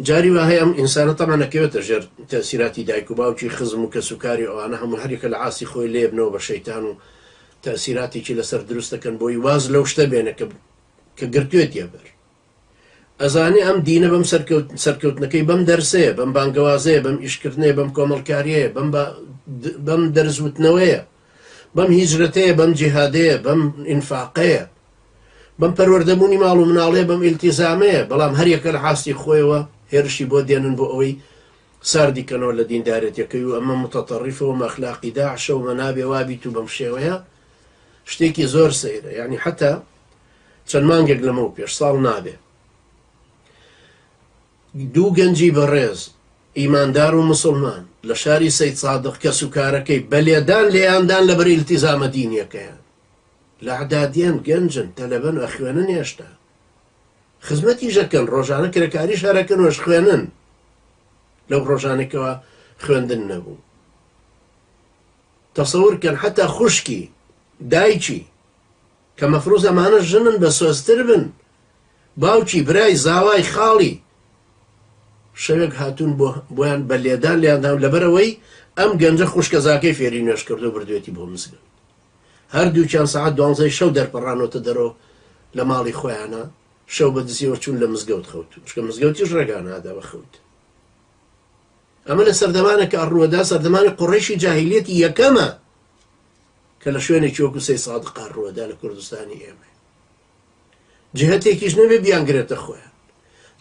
جاری وا هەیە ئەم ئینسانە تەبعەن ئەکەوێتە ژێر تەئسیراتی دایک و باوکی خزم و کەسوکاری ئەوانە هەموو هەریەکە لە عاستی خۆی لێبنەوە بە شەیتان و تەئسیراتێکی لەسەر دروست دەکەن بۆی واز لەو شتە بێنە کە کە گرتوێتیە بەر. ئەزانێ ئەم دینە بەم سەرکەوتنەکەی بەم دەرسەیە، بەم بانگەوازەیە، بەم ئیشکردنەیە، بەم کۆمەڵکاریەیە، بەم بەم دەرس وتنەوەیە، بەم هیجرەتەیە، بەم جیهادەیە، بەم ئینفاقەیە، بەم پەروەردەبوونی ماڵ و مناڵەیە، بەم ئیلتیزامەیە، بەڵام هەریەکە لە عاستی خۆیەوە هێرشی بۆ دێنن بۆ ئەوەی ساردی کەنەوە لە دیندارێتیەکەی و ئەمە متەتەڕیفە و ئەمە ئەخلاقی داعشە و ئەمە نابێ وابیت و بەم شێوەیە شتێکی زۆر سەیرە یانی حەتا چەند مانگێک لەمەو پێش، ساڵ نابێ، دوو گەنجی بەڕێز، ئیماندار و موسڵمان، لە شاری سەیدسادق کەسوکارەکەی بە لێدان لێیان دان لەبەر ئیلتیزامە دینیەکەیان. لە ئەعدادیەن، گەنجن، تەلەبەن، ئەخوێنن هێشتا. خزمەتیش ئەکەن، ڕۆژانە کرێکاریش هەر ئەکەن و ئەشخوێنن. لەو ڕۆژانەی کەوا خوێندن نەبوو. تەسەور کەن حەتا خوشکی، دایکی، کە مەفروز ئەمانە ژنن بە سۆزتر بن باوکی برای زاوای خاڵی شەوێک هاتوون بۆ بۆیان بە لێدان لێیان داون لەبەرئەوەی ئەم گەنجە خوشکەزاکەی فێری نوێژ کردو بردوێتی بۆ مزگەوت هەردووکیان سەعات دوانزەی شەو دەرپەڕانۆتە دەرۆ لە ماڵی خۆیانە شەو بە دزیەوە چوون لە مزگەوت خەوتون چونکە مزگەوتیش ڕێگا نادا بە خەوت ئەمە لە سەردەمانێک ڕووەدا سەردەمانی قوڕەیشی جاهیلیەتی یەکەمە کە لە شوێنێکی وەکو سەی سادقا ڕووەدا لە کوردستانی ئێمە جهتێکیش نەبێ بیانگرێتە خۆیان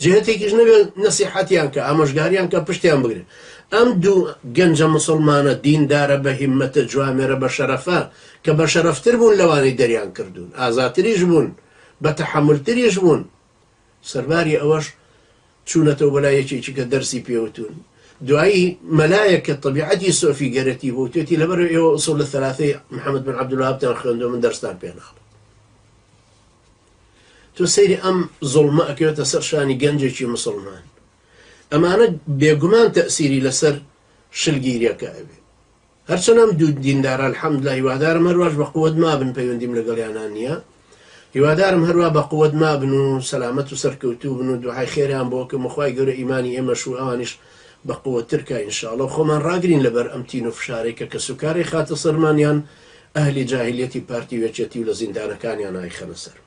جهتێکیش نەبێ نەسیحەتیان کە ئامۆژگاریان کە پشتیان بگرێت ئەم دوو گەنجە مسلمانە دیندارە بە هیمەتە جوامێرە بە شەرەفە کە بە شەرەفتر بوون لەوانەی دەریان کردوون ئازاتریش بوون بە تەحەمولتریش بوون سەرباری ئەوەش چوونەتەوە بۆ لای یەکێکی کە دەرسی پێ وتوون. دوایی مەلایەک کە تەبیعەتی سۆفیگەرەتی بوو وتوێتی لەبەرئەوەی ئێوە ئوسوڵ الثلاثەی محمد بن عبدالوهابتان خوێندووە من دەرستان پێ ناڵێم. تۆ سەیری ئەم زوڵمە ئەکەوێتە سەر شانی گەنجێکی موسڵمان. ئەمانە بێگومان تەئسیری لەسەر شلگیریەکە ئەبێ. هەرچەند ئەم دوو دیندارە الحمدللە هیوادارم هەرواش بە قوت مابن پەیوەندیم لەگەڵیانا نییە هیوادارم هەروا بە قوت مابن و سەلامەت و سەرکەوتوو بن و دوعای خێریان بۆ کەم و خوای گەورە ئیمانی ئێمەش و ئەوانیش بە قوتتر کا ان شاء اللە و خۆمان ڕاگرین لەبەر ئەم تین و فشارەی کە کەسوکارەی خاتە سەرمان یان ئەهلی جاهیلیەتی پارتی و یەکێتی و لە زیندانەکانیان ئایخەنە سەرمان.